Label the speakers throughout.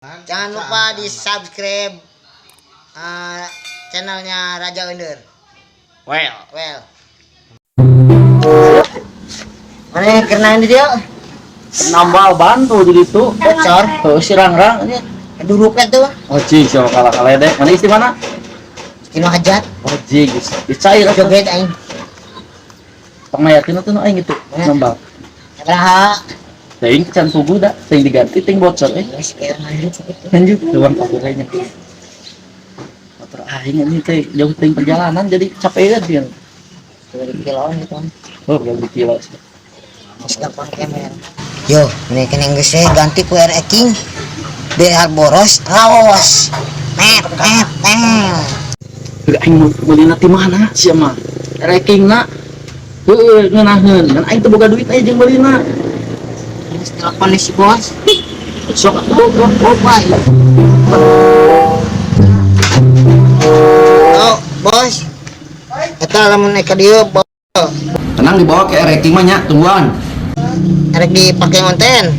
Speaker 1: Jangan lupa di subscribe channelnya Raja Under.
Speaker 2: Well.
Speaker 1: Well. Mana yang kena ini dia?
Speaker 2: Nambal bantu di situ.
Speaker 1: Bocor.
Speaker 2: Tuh si Rangrang ini.
Speaker 1: Aduh rupet tuh.
Speaker 2: Oh cing, siapa kalah kalah deh. Mana istri mana?
Speaker 1: Kino hajat.
Speaker 2: Oh cing, dicair atuh.
Speaker 1: Joget aing.
Speaker 2: Pangmayakin tuh aing gitu. Nambal.
Speaker 1: Sabaraha?
Speaker 2: Teuing can pugu da, teuing diganti teuing bocor eh.
Speaker 1: Geus kayak lanjut gitu.
Speaker 2: Lanjut, tuang kabur nya. Motor aing ini teh jauh teuing perjalanan jadi capek dia.
Speaker 1: Dari kiloan gitu.
Speaker 2: Oh, gak kilo sih.
Speaker 1: Geus gampang kemer. Yo, ini kena geus ganti ku RX King. Biar boros, raos. Met, met, met.
Speaker 2: Udah aing meulina ti mana sia mah? Ranking na. Heueuh ngeunaheun. Ngan aing teu boga duit aing jeung meulina.
Speaker 1: Geus telepon si bos.
Speaker 2: Sok atuh,
Speaker 1: Oh, baik. Oh, bos. Eta lamun ka dieu
Speaker 3: Tenang dibawa ke ranking mah nya, tungguan.
Speaker 1: Erek dipake konten.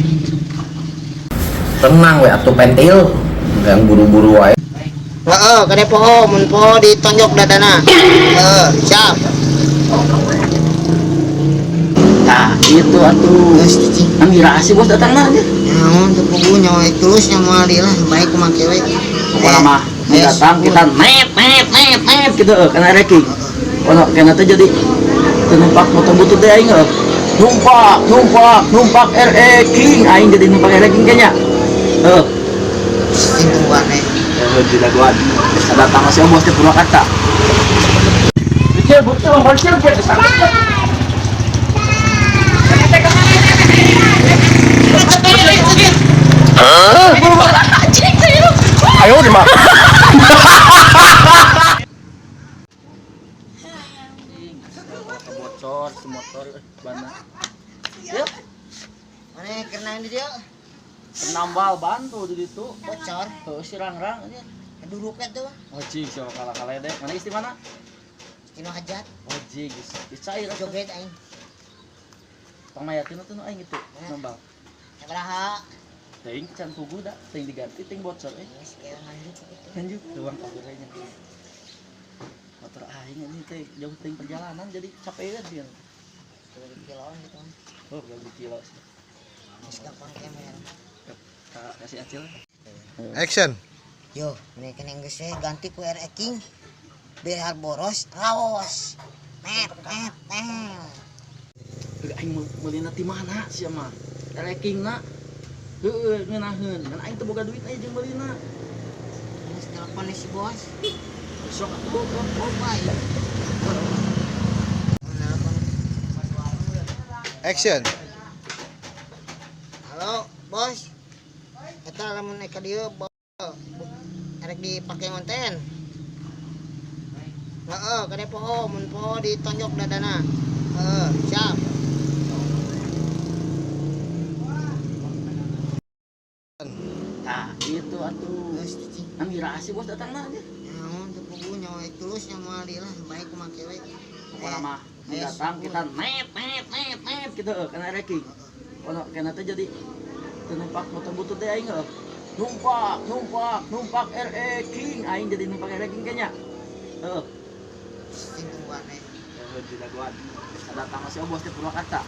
Speaker 3: Tenang we atuh pentil. Yang buru-buru wae.
Speaker 1: Heeh, kade poho, mun poho ditonjok dadana. Heeh, siap.
Speaker 2: Nah, itu atuh.
Speaker 1: Geus cicing.
Speaker 2: Kan si bos datang aja.
Speaker 1: Naon teu puguh nyawa tulus nyawa lah, baik kumaha we.
Speaker 2: Pokoknya mah mun datang kita net net net net gitu karena ranking. Ono kena teh jadi teu numpak motor butut teh aing heuh. Numpak, numpak, numpak RE King, aing jadi numpak RE King kayaknya. Heuh.
Speaker 1: Cicing tungguan we.
Speaker 2: Ya tidak gua. Datang masih bos di Purwakarta. Kecil, bocil, bocil, bocil.
Speaker 3: Ayo di mah.
Speaker 2: Bocor si motor bana. Yuk,
Speaker 1: Mana yang kena ini dia?
Speaker 2: penambal bantu di situ.
Speaker 1: Bocor.
Speaker 2: Tuh si Rangrang ini.
Speaker 1: Aduh rupet tuh.
Speaker 2: Oh cing, siapa kalah kalah deh. Mana istri mana?
Speaker 1: Kino hajat.
Speaker 2: Oh cing, dicair atuh.
Speaker 1: Joget aing.
Speaker 2: Pangmayakin tuh aing gitu. Nambal.
Speaker 1: Sabaraha?
Speaker 2: Teuing can pugu da, teuing diganti teuing bocor eh.
Speaker 1: Geus kayak lanjut gitu.
Speaker 2: Lanjut, tuang kabur nya. Motor aing ini teh jauh teuing perjalanan jadi capek dia.
Speaker 1: Dari kiloan gitu.
Speaker 2: Oh, gak kilo sih.
Speaker 1: Geus gampang kemer.
Speaker 2: Kasih acil.
Speaker 4: Action.
Speaker 1: Yo, ini kena geus ganti ku RX King. Biar boros, raos. Met, met, met.
Speaker 2: Udah aing meulina ti mana sia mah? Ranking na. Heueuh ngeunaheun. Ngan aing teu boga duit aing jeung meulina.
Speaker 1: Geus telepon si bos.
Speaker 2: Sok atuh.
Speaker 1: Oh, baik.
Speaker 4: Action.
Speaker 1: Halo, bos. Eta lamun ka dieu erek dipake konten. Heeh, kade poho, mun poho ditonjok dadana. Heeh, siap.
Speaker 2: Nah, itu atuh.
Speaker 1: Geus cicing.
Speaker 2: Kan si bos datang aja.
Speaker 1: Naon teu puguh nyawa tulus nyawa lah, baik kumaha we.
Speaker 2: Pokoknya mah mun datang kita net net net net gitu karena ranking. Ono kena teh jadi teu numpak motor butut teh aing heuh. Numpak, numpak, numpak RE King, aing jadi numpak RE King kayaknya. Heeh.
Speaker 1: Cicing tungguan we.
Speaker 2: Ya tidak gua. Datang masih bos di Purwakarta.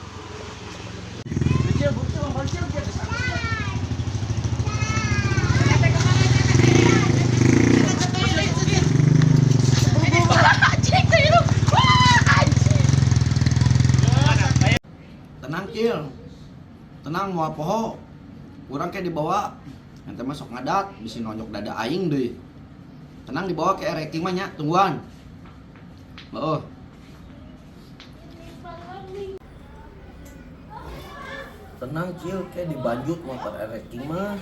Speaker 2: Kecil, bocil, bocil, bocil.
Speaker 3: Tenang Cil. Tenang moal poho. Urang ke dibawa. Ente mah sok ngadat, bisi nonjok dada aing deui. Tenang dibawa ke ranking mah nya, tungguan. Heeh. Tenang Cil, ke dibanjut motor ranking mah.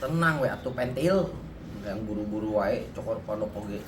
Speaker 3: Tenang we atuh pentil. Yang buru-buru wae cokor pondok oge.